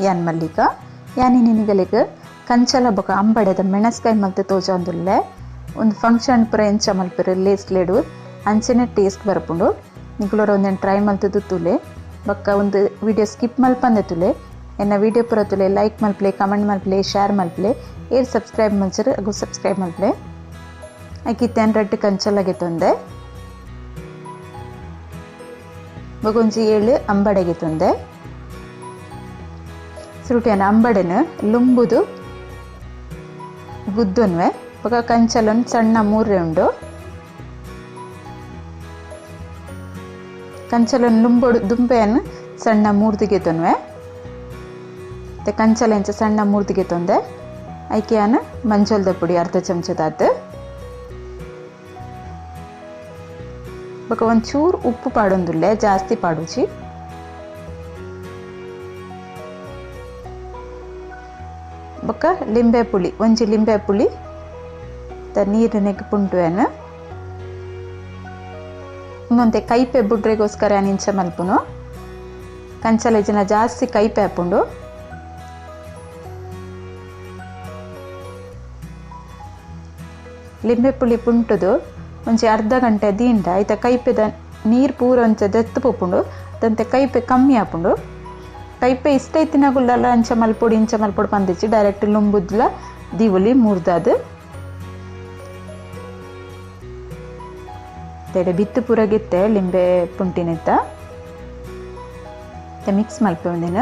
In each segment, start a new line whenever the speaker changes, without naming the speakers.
ಯಾನ್ ಮಲ್ಲಿಕ ಯಾನಿ ನಿನಿಗಲಿಗೆ ಕಂಚಲ ಬೊಕ ಅಂಬಡೆದ ಮೆಣಸ್ಕಾಯಿ ಮಲ್ತ್ ತೋಜೊಂದುಲ್ಲೆ ಒಂದು ಫಂಕ್ಷನ್ ಪೂರ ಎಂಚ ಮಲ್ಪೆರ್ ಲೇಸ್ಲೆಡು ಅಂಚನೆ ಟೇಸ್ಟ್ ಬರ್ಪುಂಡು ನಿಕುಲೊರ ಒಂದೆನ್ ಟ್ರೈ ಮಲ್ತುದು ತೂಲೆ ಬೊಕ್ಕ ಒಂದು ವಿಡಿಯೋ ಸ್ಕಿಪ್ ಮಲ್ಪಂದೆ ತೂಲೆ ಎನ್ನ ವಿಡಿಯೋ ಪೂರ ತೂಲೆ ಲೈಕ್ ಮಲ್ಪಲೆ ಕಮೆಂಟ್ ಮಲ್ಪಲೆ ಶೇರ್ ಮಲ್ಪಲೆ ಏರ್ ಸಬ್ಸ್ಕ್ರೈಬ್ ಮಲ್ಚರ್ ಅಗು ಸಬ್ಸ್ಕ್ರೈಬ್ ಮಲ್ಪಲೆ ಐಕಿತ್ತೇನ್ ರಡ್ಡ್ ಕಂಚಲಗೆ ತೊಂದೆ ಬೊಕೊಂಜಿ ಏಳು ಅಂಬಡೆಗೆ ತೊಂದೆ ಸುರುಟಿಯನ ಅಂಬಡೆನ ಲುಂಬುದು ಗುದ್ದೊನ್ವೆ ಬೊಕ ಕಂಚಲನ್ ಸಣ್ಣ ಮೂರೆ ಉಂಡು ಕಂಚಲನ್ ಲುಂಬೊಡು ದುಂಬೆಯನ್ ಸಣ್ಣ ಮೂರ್ದಿಗೆ ತೊನ್ವೆ ಮತ್ತೆ ಕಂಚಲ ಎಂಚ ಸಣ್ಣ ಮೂರ್ದಿಗೆ ತೊಂದೆ ಐಕೆಯನ ಮಂಜಲ್ದ ಪುಡಿ ಅರ್ಧ ಚಮಚದಾತ್ ಬೊಕ ಒಂಚೂರು ಉಪ್ಪು ಪಾಡೊಂದುಲ್ಲೆ ಜಾಸ್ತಿ ಪಾಡುಚಿ ಬೊಕ ಲಿಂಬೆ ಪುಳಿ ಒಂಜಿ ಲಿಂಬೆ ಪುಳಿ ತ ನೀರು ನೆಕ್ ಪುಂಟುವೆನ್ ಇನ್ನೊಂತೆ ಕೈಪೆ ಬುಡ್ರೆಗೋಸ್ಕರ ಇಂಚ ಮಲ್ಪುನು ಕಂಚಲ ಜನ ಜಾಸ್ತಿ ಕೈಪೆ ಆಪುಂಡು ಲಿಂಬೆ ಪುಳಿ ಪುಂಟುದು ಒಂಜಿ ಅರ್ಧ ಗಂಟೆ ದೀಂಡ ಐತ ಕೈಪೆದ ನೀರು ಪೂರ ಒಂಚ ದೆತ್ತು ಪೋಪುಂಡು ದಂತೆ ಕೈಪೆ ಕಮ್ಮಿ ಆಪುಂಡು ಕೈಪೆ ಇಷ್ಟ ಇತ್ತಿನಗುಲ್ಲಲ್ಲ ಅಂಚ ಮಲ್ಪೊಡು ಇಂಚ ಮಲ್ಪೊಡು ಪಂದಿಚ್ಚಿ ಡೈರೆಕ್ಟ್ ಲುಂಬುದ್ಲ ದೀವೊಲಿ ಮೂರ್ದಾದ್ ತೆಡೆ ಬಿತ್ತು ಪೂರ ಗಿತ್ತೆ ಲಿಂಬೆ ಪುಂಟಿನೆತ್ತ ಮಿಕ್ಸ್ ಮಲ್ಪೆ ಒಂದಿನ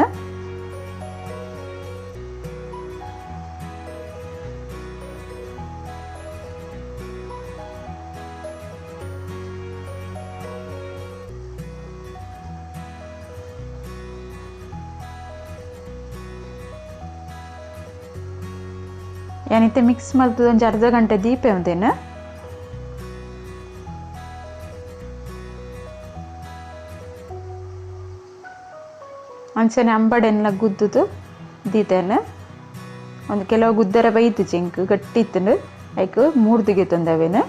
ಯಾನಿತ್ತೆ ಮಿಕ್ಸ್ ಮಲ್ತುದು ಒಂಜಿ ಅರ್ಧ ಗಂಟೆ ದೀಪೆ ಒಂದಿನ ಅಂಚನೆ ಅಂಬಡೆನ್ಲ ಗುದ್ದುದು ದೀತೇನೆ ಒಂದು ಕೆಲವು ಗುದ್ದರ ಬೈತು ಜಿಂಕ್ ಗಟ್ಟಿ ಇತ್ತುಂಡು ಐಕ್ ಮೂರ್ದಿಗೆ ತಂದವೇನು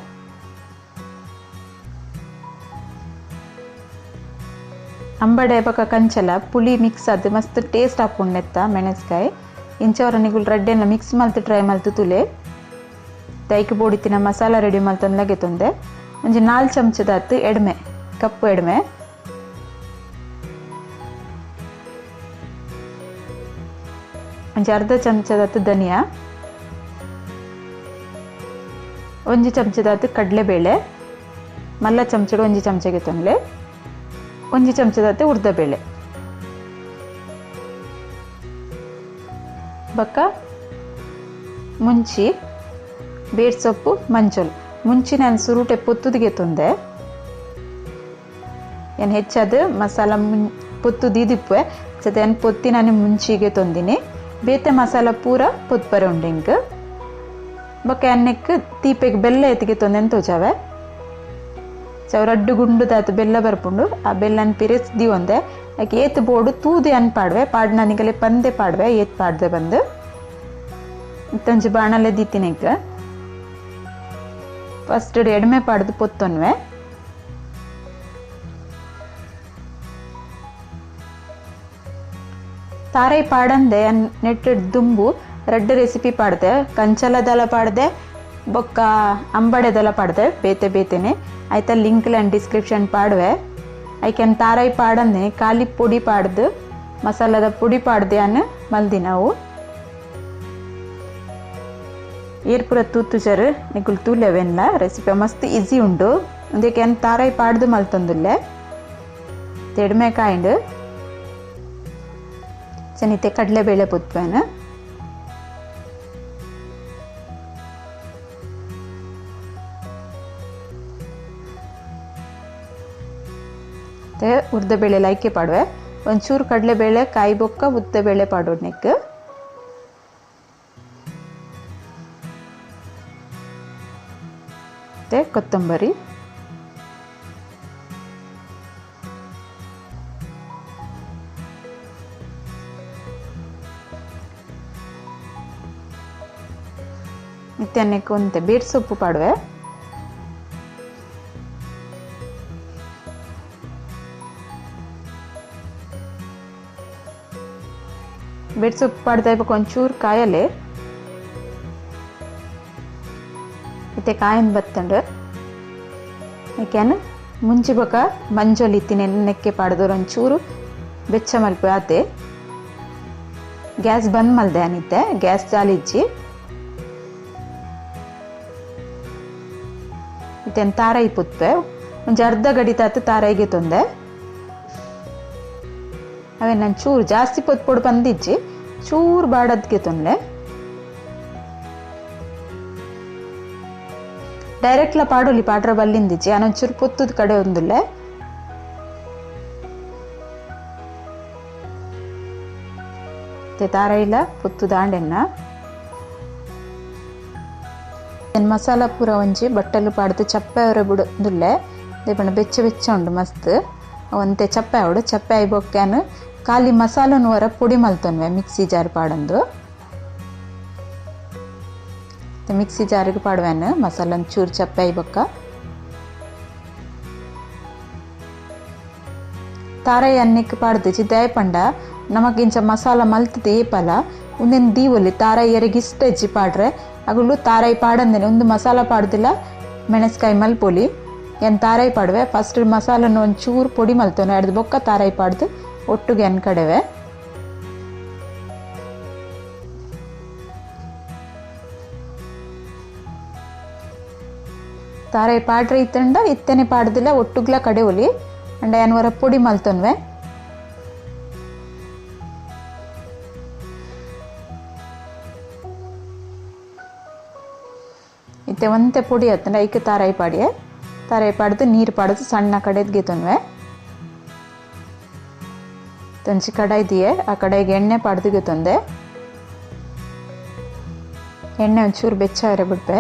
ಅಂಬಡೆ ಬೊಕ ಕಂಚಲ ಪುಳಿ ಮಿಕ್ಸ್ ಆದ್ ಮಸ್ತ್ ಟೇಸ್ಟ್ ಆಪುಂಡು ನೆತ್ತ ಮೆಣಸ್ಕಾಯಿ ಇಂಚವರ ನಿಗುಲ್ ರಡ್ಡೆನ mix ಮಲ್ತು try ಮಲ್ತು ತುಲೆ Tahqiq ಬೋಡಿತಿನ masala ready ಮಲ್ತಂದ್ಲಗೆ ತೊಂದೆ ಒಂಜಿ 4 ಚಮಚದಾತ್ ಎಡ್ಮೆ ಕಪ್ಪು ಎಡ್ಮೆ ಒಂಜಿ ಅರ್ಧ ಚಮಚದಾತ್ ಧನಿಯಾ ಒಂಜಿ ಚಮಚದಾತ್ ಕಡಲೆಬೇಳೆ ಮಲ್ಲ ಚಮಚಡು ಒಂಜಿ ಚಮಚಗೆ ತೊಂದ್ಲೆ ಒಂಜಿ ಚಮಚದಾತ್ ಉರ್ದಬೇಳೆ ಬೊಕ್ಕ ಮುಂಚಿ ಬೇರ್ ಸೊಪ್ಪು ಮಂಜಲ್ ಮುಂಚಿ ನಾನು ಸುರುಟೆ ಪೊತ್ತುದಿಗೆ ತೊಂದೆ ಏನು ಹೆಚ್ಚಾದ ಮಸಾಲ ಪೊತ್ತು ದೀದಿಪ್ಪೆ ಜೊತೆ ಏನು ಪೊತ್ತಿ ನಾನು ಮುಂಚಿಗೆ ತೊಂದಿನಿ ಬೇತೆ ಮಸಾಲ ಪೂರ ಪೊತ್ಪರೆ ಉಂಡು ಇಂಕ್ ಬೊಕ್ಕ ಅನ್ನಕ್ಕೆ ತೀಪೆಗೆ ಬೆಲ್ಲ ಎತ್ತಿಗೆ ತೊಂದೆ ತೋಜಾವೆ ರಡ್ಡು ಗುಂಡುದಾತು ಬೆಲ್ಲ ಬರ್ಪುಂಡು ಆ ಬೆಲ್ಲನ ಪಿರೆಸ್ ದೀವೊಂದೆ ಯಾಕೆ ಏತ್ ಬೋಡು ತೂದೆ ಅನ್ ಪಾಡ್ವೆ ಪಾಡ್ ನನಗಲೆ ಪಂದೆ ಪಾಡ್ವೆ ಏತ್ ಪಾಡ್ದೆ ಬಂದು ಇತ್ತಂಚು ಬಾಣಲೆ ದೀತಿನೆಕ್ ಫಸ್ಟ್ ಎಡ್ಮೆ ಪಾಡ್ದು ಪೊತ್ತೊನ್ವೆ ತಾರೈ ಪಾಡಂದೆ ನೆಟ್ ದುಂಬು ರಡ್ಡು ರೆಸಿಪಿ ಪಾಡ್ದೆ ಕಂಚಲದಲ ಪಾಡ್ದೆ ಬೊಕ್ಕ ಅಂಬಡೆದಲ ಪಾಡ್ದೆ ಬೇತೆ ಬೇತೆನೆ ಆಯ್ತಾ ಲಿಂಕ್ ಆ್ಯಂಡ್ ಡಿಸ್ಕ್ರಿಪ್ಷನ್ ಪಾಡುವೆ ಐಕೆನ್ ತಾರೈ ಪಾಡಂದೆ ಖಾಲಿ ಪೊಡಿ ಪಾಡ್ದು ಮಸಾಲದ ಪುಡಿ ಪಾಡ್ದೆ ಅನ್ ಮಲ್ದಿ ನಾವು ಏರ್ ಪೂರ ತೂತುಜರ್ ನಿಕುಲ್ ತೂಲೆವೆನ್ಲ ರೆಸಿಪಿ ಮಸ್ತ್ ಈಸಿ ಉಂಡು ಒಂದಕ್ಕೆ ಅನ್ ತಾರೈ ಪಾಡ್ದು ಮಲ್ತೊಂದುಲ್ಲೆ ತೆಡ್ಮೆ ಕಾಯಿಂಡು ಚನಿತೆ ಕಡಲೆಬೇಳೆ ಪುತ್ಪೇನ ಉರ್ದಬೇಳೆ ಲೈಕೆ ಪಾಡುವೆ ಒಂಚೂರು ಕಡಲೆಬೇಳೆ ಕಾಯಿ ಬೊಕ್ಕ ಉದ್ದಬೇಳೆ ಪಾಡೋಣಕ್ಕೆ ಮತ್ತೆ ಕೊತ್ತಂಬರಿ ಮತ್ತೆ ಅನ್ನಕ್ಕೆ ಒಂತೆ ಬೇರ್ ಸೊಪ್ಪು ಪಾಡುವೆ ಬೆಡ್ಸೊಪ್ಪು ಪಾಡ್ದ ಬೊಕ ಒಂಚೂರು ಕಾಯಲೆ ಇತ್ತೆ ಕಾಯನ್ ಬತ್ತಂಡು ಏಕೆನ್ ಮುಂಚಿ ಬೊಕ ಮಂಜೊಲ್ ಇತ್ತಿನ ನೆಕ್ಕೆ ಪಾಡ್ದೋರು ಒಂಚೂರು ಬೆಚ್ಚ ಮಲ್ಪ ಆತೆ ಗ್ಯಾಸ್ ಬಂದ್ ಮಲ್ದೆ ಅನಿತ್ತೆ ಗ್ಯಾಸ್ ಚಾಲಿಜ್ಜಿ ಇತ್ತೆ ತಾರೈ ಪುತ್ಪೆ ಒಂಜಿ ಅರ್ಧ ಗಡಿತಾತು ತಾರೈಗೆ ತೊಂದೆ ಅವೇ ನಾನು ಚೂರು ಜಾಸ್ತಿ ಪೊತ್ಪೊಡು ಬಂದಿಜ್ಜಿ ಚೂರು ಬಾಡದ್ಗೆ ತೊಂದೆ ಡೈರೆಕ್ಟ್ಲ ಪಾಡೋಲಿ ಪಾಡ್ರ ಬಲ್ಲಿಂದಿಜ್ಜಿ ಅನೊಂಚೂರು ಪೊತ್ತದ ಕಡೆ ಒಂದುಲ್ಲೆ ತಾರೈಲ ಪೊತ್ತು ದಾಂಡೆನ್ನ ಮಸಾಲ ಪೂರ ಒಂಜಿ ಬಟ್ಟಲು ಪಾಡ್ದು ಚಪ್ಪೆ ಅವರ ಬಿಡುದುಲ್ಲೆ ದೇಪಣ್ಣ ಬೆಚ್ಚ ಬೆಚ್ಚ ಉಂಡು ಮಸ್ತ್ ಒಂತೆ ಚಪ್ಪೆ ಅವಡು ಚಪ್ಪೆ ಐಬೊಕ್ಯಾನು ಖಾಲಿ ಮಸಾಲನು ಹೊರ ಪುಡಿ ಮಲ್ತೊನ್ವೆ ಮಿಕ್ಸಿ ಜಾರ್ ಪಾಡೊಂದು ಮಿಕ್ಸಿ ಜಾರಿಗೆ ಪಾಡುವೆನು ಮಸಾಲನ್ ಚೂರು ಚಪ್ಪೆ ಐಬೊಕ್ಕ ತಾರೈ ಅನ್ನಕ್ಕೆ ಪಾಡ್ದು ದಯಪಂಡ ನಮಗಿಂಚ ಮಸಾಲ ಮಲ್ತದೆ ಏಪಲ ಒಂದೇನು ದೀವೊಲಿ ತಾರೈ ಎರೆಗೆ ಇಷ್ಟ ಹೆಚ್ಚಿ ಪಾಡ್ರೆ ಅಗುಲು ತಾರೈ ಪಾಡಂದೇನೆ ಒಂದು ಮಸಾಲ ಪಾಡ್ದಿಲ್ಲ ಮೆಣಸ್ಕಾಯಿ ಮಲ್ಪೊಲಿ ಏನು ತಾರೈ ಪಾಡುವೆ ಫಸ್ಟ್ ಮಸಾಲನ್ನು ಒಂದು ಚೂರು ಪೊಡಿ ಮಲ್ತೋನೆ ಅಡ್ದು ಬೊಕ್ಕ ತಾರೈ ಪಾಡ್ದು ಒಟ್ಟಿಗೆ ಅನ್ ಕಡೆವೆ ತಾರೈ ಪಾಡ್ರೆ ಇತ್ತಂಡ ಇತ್ತನೆ ಪಾಡ್ದಿಲ್ಲ ಒಟ್ಟುಗ್ಲ ಕಡೆ ಒಲಿ ಅಂಡ ಏನ್ವರ ಪೊಡಿ ಮಲ್ತೊನ್ವೆ ಇತ್ತೆ ಒಂತೆ ಪೊಡಿ ಆತಂಡ ಐಕೆ ತಾರೈ ಪಾಡಿಯೆ ತಾರೈ ಪಾಡ್ದು ನೀರು ಪಾಡ್ದು ಸಣ್ಣ ಕಡೆದ್ಗೆ ತೊನ್ವೆ ತೊಂಚಿ ಕಡಾಯಿ ದಿಯೆ ಆ ಕಡಾಯಿಗೆ ಎಣ್ಣೆ ಪಾಡ್ದಿಗೆ ತೊಂದೆ ಎಣ್ಣೆ ಒಂಚೂರು ಬೆಚ್ಚ ಅವರೆ ಬಿಡ್ಪೆ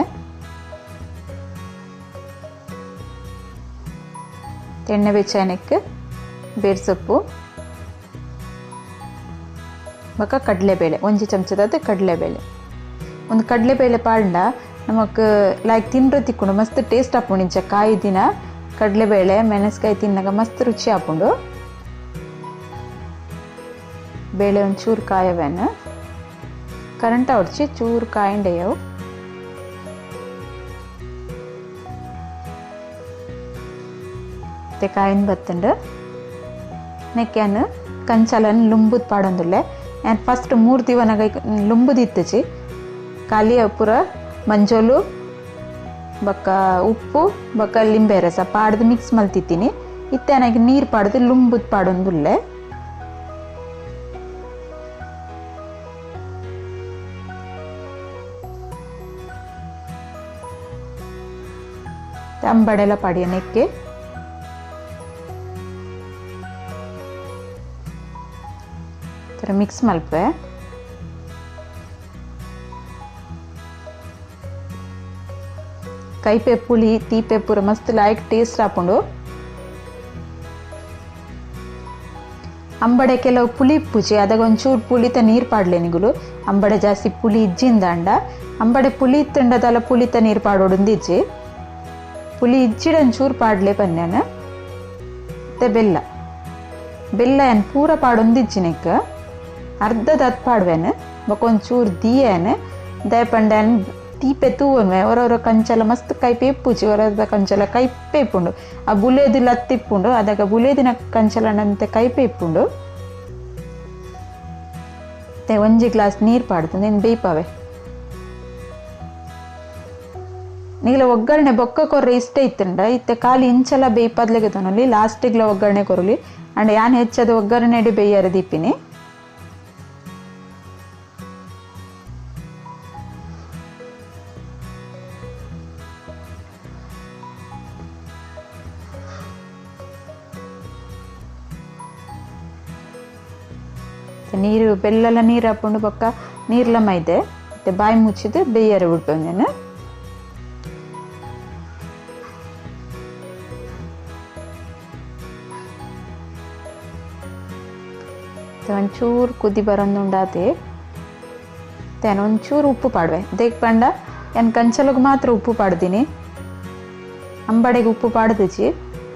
ಎಣ್ಣೆ ಬೆಚ್ಚ ಬೇರ್ ಸೊಪ್ಪು ಬೊಕ್ಕ ಕಡಲೆಬೇಳೆ ಒಂಜಿ ಚಮಚದಾದ ಕಡಲೆಬೇಳೆ ಒಂದು ಕಡಲೆಬೇಳೆ ಪಾಂಡ ನಮಕ್ ಲೈಕ್ ತಿಂಡ್ರೆ ತಿಕ್ಕೊಂಡು ಮಸ್ತ್ ಟೇಸ್ಟ್ ಆಪುಂಡು ಇಂಚ ಕಾಯಿ ದಿನ ಕಡಲೆಬೇಳೆ ಮೆಣಸ್ಕಾಯಿ ತಿನ್ನಾಗ ಮಸ್ತ್ ರುಚಿ ಆಪುಂಡು ಬೇಳೆ ಒಂಚೂರು ಕಾಯವೇನು ಕರೆಂಟ್ ಹೊಡ್ಚಿ ಚೂರು ಕಾಯಿಂಡೆಯವು ಮತ್ತೆ ಕಾಯಿನ ಬತ್ತಂಡು ನೆಕ್ಯಾನು ಕಂಚಲನ್ ಲುಂಬುದ್ ಪಾಡೊಂದುಲ್ಲೆ ಆ್ಯಂಡ್ ಫಸ್ಟ್ 3 ದಿವನಾಗ ಲುಂಬುದಿತ್ತಚಿ ಖಾಲಿ ಪೂರ ಮಂಜೋಲು ಬೊಕ್ಕ ಉಪ್ಪು ಬೊಕ್ಕ ಲಿಂಬೆ ರಸ ಪಾಡ್ದು ಮಿಕ್ಸ್ ಮಲ್ತಿತ್ತೀನಿ ಇತ್ತೆ ನನಗೆ ನೀರು ಪಾಡ್ದು ಲುಂಬುದ್ ಪಾಡೊಂದುಲ್ಲೆ ಅಂಬಡೆಲ್ಲ ಪಾಡಿಯ ನೆಕ್ಕೆ ಥರ ಮಿಕ್ಸ್ ಮಲ್ಪೆ ಕೈಪೆ ಪುಳಿ ತೀಪೆ ಪೂರ ಮಸ್ತ್ ಲಾಯ್ಕ್ ಟೇಸ್ಟ್ ಆಪುಂಡು ಅಂಬಡೆ ಕೆಲವು ಪುಳಿ ಪೂಜೆ ಅದಾಗ ಒಂಚೂರು ಪುಳಿತ ನೀರು ಪಾಡ್ಲೆ ನಿಗುಲು ಅಂಬಡೆ ಜಾಸ್ತಿ ಪುಳಿ ಇಜ್ಜಿಂದಾಂಡ ಅಂಬಡೆ ಪುಳಿ ಇತ್ತಂಡದಲ್ಲ ಪುಳಿತ ನೀರು ಪಾಡೋಡುಂದು ಇಜ್ಜಿ ಪುಳಿ ಇಜ್ಜಿಡ ಒಂಚೂರು ಪಾಡ್ಲೆ ಪನ್ಯಾನ ಮತ್ತೆ ಬೆಲ್ಲ ಬೆಲ್ಲ ಏನು ಪೂರ ಪಾಡೊಂದು ಇಜ್ಜಿನೆಕ್ ಅರ್ಧದ ಪಾಡ್ವೇನು ಬೊಕ್ಕ ಒಂಚೂರು ದಿಯೇನು ದಯಪಂಡನ್ ತೀಪೆ ತೂವನ್ವೆ ಹೊರವರ ಕಂಚಲ ಮಸ್ತ್ ಕೈಪೆ ಇಪ್ಪುಜಿ ಹೊರದ ಕಂಚಲ ಕೈಪೆ ಇಪ್ಪುಂಡು ಆ ಬುಲೇದಿ ಲತ್ತಿಪ್ಪುಂಡು ಅದಾಗ ಬುಲೇದಿನ ಕಂಚಲನಂತೆ ಕೈಪೆ ಇಪ್ಪುಂಡು ಮತ್ತೆ ಒಂಜಿ ಗ್ಲಾಸ್ ನೀರು ಪಾಡ್ದು ನೀನು ಬೇಯ್ಪಾವೆ ನೀಲ ಒಗ್ಗರಣೆ ಬೊಕ್ಕ ಕೊರ್ರೆ ಇಷ್ಟ ಇತ್ತಂಡ ಇತ್ತೆ ಖಾಲಿ ಇಂಚಲ ಬೇಯ್ಪದ್ಲೆಗೆ ತೊನೊಲಿ ಲಾಸ್ಟಿಗ್ಲ ಒಗ್ಗರಣೆ ಕೊರಲಿ ಅಂಡ್ ಯಾನ್ ಹೆಚ್ಚದ ಒಗ್ಗರಣೆ ಬೇಯ್ಯಾರ ದೀಪಿನಿ ನೀರು ಬೆಲ್ಲೆಲ್ಲ ನೀರು ಹಾಕೊಂಡು ಪಕ್ಕ ನೀರ್ಲ ಮೈದೆ ಮತ್ತೆ ಬಾಯಿ ಮುಚ್ಚಿದ್ದು ಬೇಯ್ಯಾರ ಬಿಡ್ಬಂದೇನು ಒಂಚೂರು ಕುದಿ ಬರೋದುಂಡಾತೆ ತೇನು ಒಂಚೂರು ಉಪ್ಪು ಪಾಡುವೆ ದೇಕ್ ಪಂಡ ಏನು ಕಂಚಲಗ್ ಮಾತ್ರ ಉಪ್ಪು ಪಾಡ್ತೀನಿ ಅಂಬಡೆಗೆ ಉಪ್ಪು ಪಾಡ್ದಿಚ್ಚಿ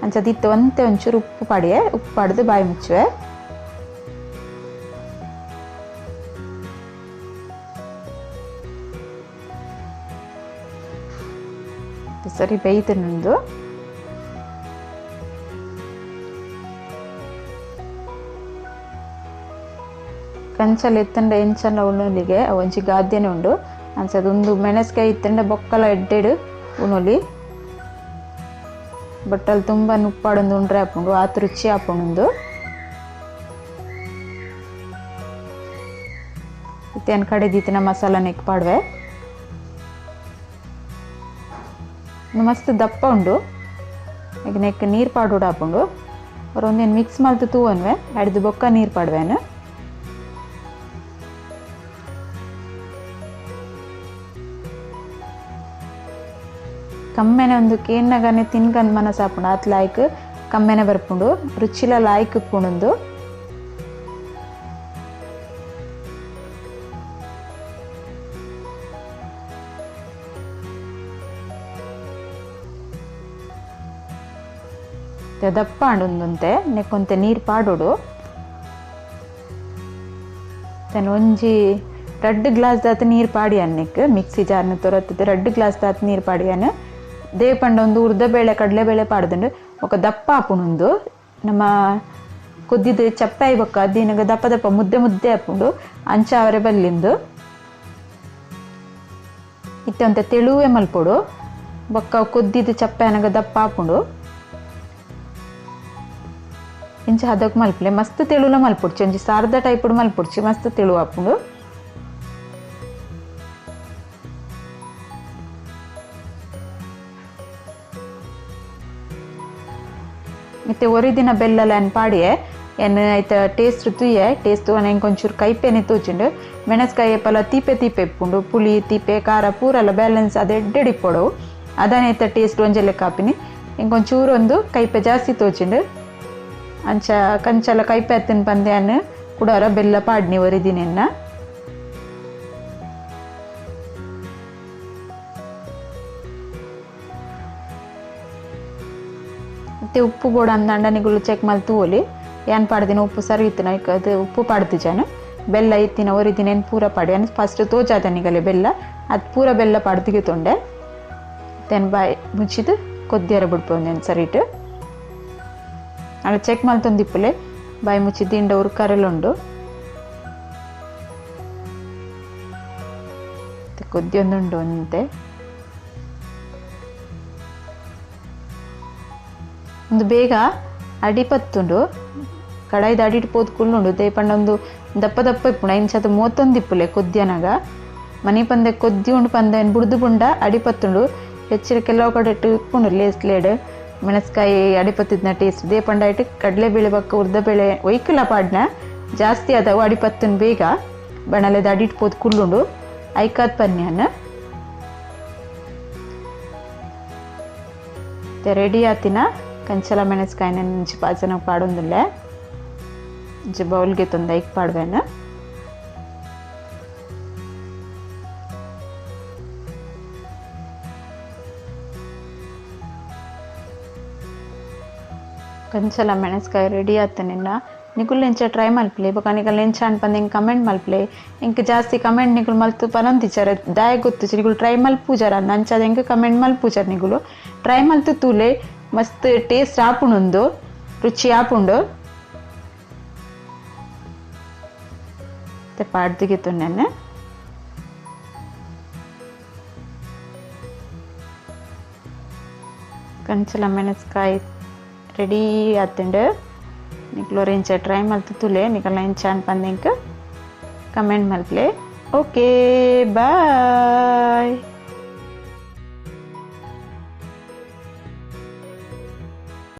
ಅಂಚದಿತ್ತು ಒಂತೆ ಒಂಚೂರು ಉಪ್ಪು ಪಾಡಿಯೆ ಉಪ್ಪು ಪಾಡ್ದು ಬಾಯಿ ಮುಚ್ಚುವೆ. ಸರಿ ಬೇಯ್ತುಂಡು. ಕಂಚಲ ಇತ್ತಂಡ ಎಂಚನ ಉಣೊಲಿಗೆ ಒಂಜಿ ಗಾದ್ಯನೆ ಉಂಡು. ಅಂಚದ ಉಂದು ಮೆಣಸ್ಕಾಯಿ ಇತ್ತಂಡ ಬೊಕ್ಕಲ ಎಡ್ಡೆಡ್ ಉಣೊಲಿ. ಬಟ್ಟಲ್ ತುಂಬ ನುಪ್ಪಾಡೊಂದು ಉಂಡ್ರೆ ಆಪುಂಡು, ಆತ್ ರುಚಿ ಆಪುಂಡು. ಇತ್ತೆ ಕಡೆ ದೀತಿನ ಮಸಾಲ ನೆಕ್ ಪಾಡ್ವೆ. ಮಸ್ತ್ ದಪ್ಪ ಉಂಡು, ಈಗ ನೆಕ್ ನೀರು ಪಾಡೋಡು ಆಪುಂಡು. ಒಂದೇನು ಮಿಕ್ಸ್ ಮಲ್ತು ತೂವನ್ವೆ ಅಡ್ದು ಬೊಕ್ಕ ನೀರು ಪಾಡ್ವೇನು. ಕಮ್ಮೆನೆ ಒಂದು ಕೇನ್ನಗನೆ ತಿನ್ಕಂದ್ ಮನಸ್ಸಾಪುಂಡು, ಆತ್ ಲಾಯ್ಕ್ ಕಮ್ಮೆನೆ ಬರ್ಪುಂಡು, ರುಚಿಲ ಲಾಯ್ಕ್ ಇಪ್ಪುಂಡು. ದಪ್ಪ ಅಂಡುಂದುಂತೆ ನೆಕ್ಕೊಂತೆ ನೀರು ಪಾಡೋಡು. ತನ್ನ ಒಂಜಿ ರಡ್ಡು ಗ್ಲಾಸ್ ದಾತ ನೀರು ಪಾಡಿಯಾನ ನೆಕ್ ಮಿಕ್ಸಿ ಜಾರ್ನ ತೊರತ್ತದೆ ರಡ್ಡು ಗ್ಲಾಸ್ ದಾತ ನೀರು ಪಾಡಿಯಾನ. ದೇಪಂಡ ಒಂದು ಉರ್ದ ಬೇಳೆ ಕಡಲೆಬೇಳೆ ಪಾಡ್ದುಂಡು ఒక ದಪ್ಪ ಆಪುಂಡು. ನಮ್ಮ ಕೊದ್ದಿದ್ದು ಚಪ್ಪಾಯಿ ಬೊಕ್ಕ ದಿನಗ ದಪ್ಪ ದಪ್ಪ ಮುದ್ದೆ ಮುದ್ದೆ ಆಪುಂಡು, ಅಂಚ ಅವರೆ ಬಲ್ಲಿಂದು. ಇತ್ತೆ ಒಂತೆ ತೆಳುವೆ ಮಲ್ಪೊಡು, ಬೊಕ್ಕ ಕೊದ್ದಿದ್ದು ಚಪ್ಪೆ ಅನಗ ದಪ್ಪ ಆಪುಂಡು. ಇಂಚ ಹದಕ್ ಮಲ್ಪಲೆ ಮಸ್ತ್ ತೆಳುಲ ಮಲ್ಪೊಡ್ಚಿ, ಒಂಜಿ ಸಾರ್ದ ಟೈಪುಡು ಮಲ್ಪೊಡ್ಚಿ, ಮಸ್ತ್ ತೆಳು ಆಪುಂಡು. ಮತ್ತೆ ಒರಿದಿನ ಬೆಲ್ಲಲ ಎನ್ ಪಾಡಿಯೆ ಎನ್ ಐತ ಟೇಸ್ಟ್ ತುಯ್ಯೆ ಟೇಸ್ಟ್ ಎಂಕೊಂಚೂರು ಕೈಪೆನೆ ತೋಚಿಂಡು. ಮೆಣಸ್ಕಾಯಿ ಪಲ ತೀಪೆ ತೀಪೆ ಇಪ್ಪುಂಡು, ಪುಳಿ ತೀಪೆ ಖಾರ ಪೂರಲ್ಲ ಬ್ಯಾಲೆನ್ಸ್ ಅದು ಎಡ್ಡೆಡ್ ಇಪ್ಪೊಡು. ಅದನ್ನ ಐತ ಟೇಸ್ಟ್ ಒಂಜೆ ಲೆಕ್ಕ ಆಪಿನಿ. ಇಂಕೊಂಚೂರು ಒಂದು ಕೈಪೆ ಜಾಸ್ತಿ ತೋಚಿಂಡು. ಅಂಚ ಕಂಚಲ ಕೈಪೆ ಅತ್ತಿನ ಪಂದ್ಯಾನ್ ಕುಡಾರ ಬೆಲ್ಲ ಪಾಡ್ನಿ ಒರಿದಿನೆನ್ನ. ಮತ್ತೆ ಉಪ್ಪು ಬೋಡ ಅಂದಂಡ ನಿಗುಲು ಚೆಕ್ ಮಲ್ತು ಒಲಿ ಏನ್ ಪಾಡ್ದಿನ ಉಪ್ಪು ಸರಿ ಇತ್ತಿನ ಅದು ಉಪ್ಪು ಪಾಡ್ದು ಜನ. ಬೆಲ್ಲ ಇತ್ತಿನ ಒರಿದಿನ ಏನು ಪೂರ ಪಾಡಿ ಅನ್ ಫಸ್ಟ್ ತೋಜಾದ ನಿಗಲೆ ಬೆಲ್ಲ ಅದು ಪೂರ ಬೆಲ್ಲ ಪಾಡ್ದಿಗೆ ತೊಂಡೆ. ತೆನ್ ಬಾಯಿ ಮುಚ್ಚಿದ್ದು ಕೊದ್ದಿಯರ ಬಿಡ್ಪು ಒಂದೇನು ಸರಿ ಇಟ್ಟು ಅಲ್ಲ ಚೆಕ್ ಮಲ್ತೊಂದಿಪ್ಪುಲೆ ಬಾಯಿ ಮುಚ್ಚಿದ್ದು ಇಂಡ ಉರ್ಕರೆಲ್ಲ ಉಂಡು. ಕೊದ್ದಿ ಒಂದುಂಡು ಅಂತೆ. ಒಂದು ಬೇಗ ಅಡಿಪತ್ತುಂಡು, ಕಡಾಯ್ದ ಅಡಿಟ್ ಪೋದು ಕುಲ್ಲುಂಡು. ದೇಪಂಡ ಒಂದು ದಪ್ಪ ದಪ್ಪ ಇಪ್ಪುಂಡು ಇಂಚದ ಮೂವತ್ತೊಂದು ಇಪ್ಪುಲೆ ಕೊದ್ದಿಯನಾಗ. ಮನೆ ಪಂದೆ ಕೊದ್ದಿ ಉಂಡು ಪಂದೆ ಬುಡ್ದು ಬುಂಡ ಅಡಿಪತ್ತುಂಡು. ಹೆಚ್ಚಿನ ಕೆಲವು ಕಡೆ ಇಪ್ಪುಂಡು ಲೇಸ್ ಲೇಡ್ ಮೆಣಸ್ಕಾಯಿ ಅಡಿಪತ್ತಿದ್ನ ಟೇಸ್ಟ್. ದೇಪಂಡ ಇಟ್ಟು ಕಡಲೆಬೇಳೆ ಬಕ್ಕ ಉರ್ದಬೇಳೆ ಒಯ್ಕಲ ಪಾಡ್ನ ಜಾಸ್ತಿ ಆದವು ಅಡಿಪತ್ತುನ್ ಬೇಗ ಬಣಲೆದ ಅಡಿಟ್ ಪೋದು ಕುಲ್ಲುಂಡು. ಐಕಾದ್ ಪನ್ಯಾನ ರೆಡಿ ಆತಿನ ಕಂಚಲ ಮೆಣಸ್ಕಾಯಿನ ಮುಂಚೆ ಪಾಚನ ಪಾಡೊಂದುಲ್ಲೆ. ಇಂಚ ಬೌಲ್ಗೆ ತಂದು ಐಕ್ ಪಾಡ್ವೇನ. ಕಂಚಲ ಮೆಣಸ್ಕಾಯಿ ರೆಡಿ ಆತನಿನ್ನ. ನಿಕುಲ್ ಎಂಚ ಟ್ರೈ ಮಲ್ಪಲೆ ಬೊಕ ನಿಕಲ್ ಎಂಚ ಅನ್ಪಂದು ಹಿಂಗೆ ಕಮೆಂಟ್ ಮಲ್ಪಲೆ. ಇಂಕ ಜಾಸ್ತಿ ಕಮೆಂಟ್ ನಿಕುಲು ಮಲ್ತು ಪನೊಂದಿಚಾರ ದಾಯ ಗೊತ್ತುಚಿ ನಿಕುಲು ಟ್ರೈ ಮಲ್ಪೂಜಾರ ಅಂದ್ ಅಂಚಾದ ಎಂಕ್ ಕಮೆಂಟ್ ಮಲ್ಪೂಜಾರ. ನಿಕುಲು ಟ್ರೈ ಮಲ್ತು ತೂಲೆ ಮಸ್ತ್ ಟೇಸ್ಟ್ ಆಪುಂಡು, ರುಚಿ ಆಪುಂಡು. ಪಾಡ್ದಿಗೆ ತುಣ್ಣೆ ಕಂಚಲ ಮೆಣಸ್ಕಾಯಿ ರೆಡಿ ಆತುಂಡು. ನಿಕ್ಲು ಎಂಚ ಟ್ರೈ ಮಲ್ತು ತುಲೆ ನಿಕಲ್ ಎಂಚ ಅನ್ಪಂದು ಇಂಕ್ ಕಮೆಂಟ್ ಮಲ್ಪಲೆ. Okay bye.